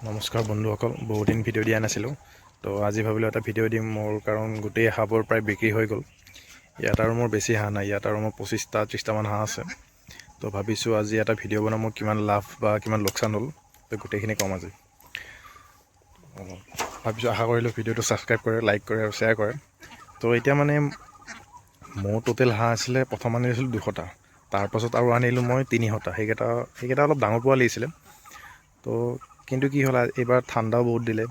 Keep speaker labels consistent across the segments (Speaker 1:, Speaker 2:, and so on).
Speaker 1: নমস্কাৰ বন্ধুসকল, বহুদিন ভিডিঅ' দিয়া নাছিলোঁ। তো আজি ভাবিলোঁ এটা ভিডিঅ' দিম মোৰ, কাৰণ গোটেই হাঁহবোৰ প্ৰায় বিক্ৰী হৈ গ'ল। ইয়াত আৰু মোৰ বেছি হাঁহ নাই, ইয়াত আৰু মোৰ 25টা 30টামান হাঁহ আছে। তো ভাবিছোঁ আজি এটা ভিডিঅ' বনাম, মোৰ কিমান লাভ বা কিমান লোকচান হ'ল, তো গোটেইখিনি ক'ম আজি। ভাবিছোঁ, আশা কৰিলোঁ ভিডিঅ'টো ছাবস্ক্ৰাইব কৰে, লাইক কৰে আৰু শ্বেয়াৰ কৰে। তো এতিয়া মানে মোৰ টোটেল হাঁহ আছিলে, প্ৰথম আনিছিলোঁ 200টা, তাৰপাছত আৰু আনিলোঁ মই 300টা। সেইকেইটা অলপ ডাঙৰ পোৱালি আছিলে। তো কিন্তু কি হ'ল, এইবাৰ ঠাণ্ডাও বহুত দিলে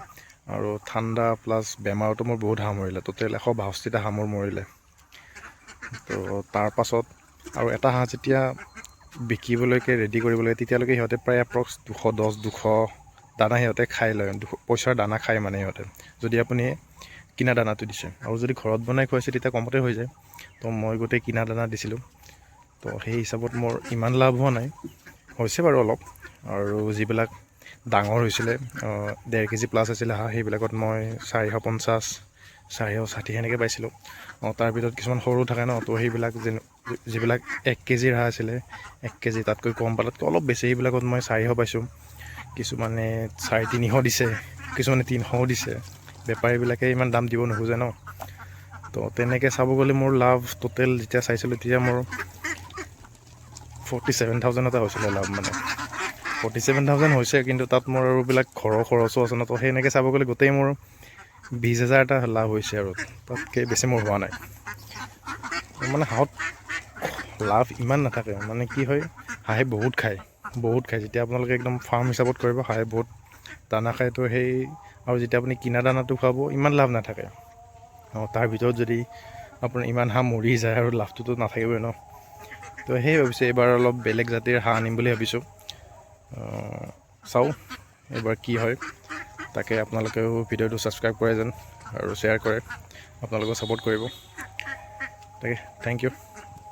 Speaker 1: আৰু ঠাণ্ডা প্লাছ বেমাৰতো মোৰ বহুত হাঁহ মৰিলে। টোটেল 162টা হাঁহ মোৰ মৰিলে। তো তাৰপাছত আৰু এটা হাঁহ যেতিয়া বিকিবলৈকে ৰেডি কৰিব লাগে, তেতিয়ালৈকে সিহঁতে প্ৰায় এপ্ৰক্স 210, 200 দানা সিহঁতে খাই লয়। 200 পইচাৰ দানা খায় মানে সিহঁতে, যদি আপুনি কিনা দানাটো দিছে। আৰু যদি ঘৰত বনাই খুৱাইছে, তেতিয়া কমতে হৈ যায়। তো মই গোটেই কিনা দানা দিছিলোঁ, তো সেই হিচাপত মোৰ ইমান লাভ হোৱা নাই, হৈছে বাৰু অলপ। আৰু যিবিলাক ডাঙৰ হৈছিলে, 1.5 কেজি প্লাছ আছিলে হাঁহ, সেইবিলাকত মই 450, 460 সেনেকৈ পাইছিলোঁ। তাৰ ভিতৰত কিছুমান সৰু থাকে ন, তো সেইবিলাক যেন যিবিলাক 1 কেজিৰ হাঁহ আছিলে, 1 কেজি তাতকৈ কম বা তাতকৈ অলপ বেছি, সেইবিলাকত মই 400 পাইছোঁ। কিছুমানে 350 দিছে, কিছুমানে 300ও দিছে। বেপাৰীবিলাকে ইমান দাম দিব নোখোজে ন। তো তেনেকৈ চাব গ'লে মোৰ লাভ টোটেল যেতিয়া চাইছিলোঁ, তেতিয়া মোৰ 47,000 এটা হৈছিলে লাভ। মানে 47,000 হৈছে, কিন্তু তাত মোৰ আৰু বিলাক ঘৰৰ খৰচো আছে ন। তো সেনেকৈ চাব গ'লে গোটেই মোৰ 20,000 এটা লাভ হৈছে আৰু তাতকৈ বেছি মোৰ হোৱা নাই। মানে হাঁহত লাভ ইমান নাথাকে। মানে কি হয়, হাঁহে বহুত খায়, বহুত খায়। যেতিয়া আপোনালোকে একদম ফাৰ্ম হিচাপত কৰিব, হাঁহে বহুত দানা খায়। তো সেই আৰু যেতিয়া আপুনি কিনা দানাটো খুৱাব, ইমান লাভ নাথাকে। তাৰ ভিতৰত যদি আপোনাৰ ইমান হাঁহ মৰি যায়, আৰু লাভটোতো নাথাকিবই ন। তো সেই ভাবিছোঁ এইবাৰ অলপ বেলেগ জাতিৰ হাঁহ আনিম বুলি ভাবিছোঁ। চাওঁ এইবাৰ কি হয়। তাকে আপোনালোকেও ভিডিঅ'টো ছাবস্ক্ৰাইব কৰে যেন আৰু শ্বেয়াৰ কৰে, আপোনালোকেও ছাপোৰ্ট কৰিব। তাকে, thank U.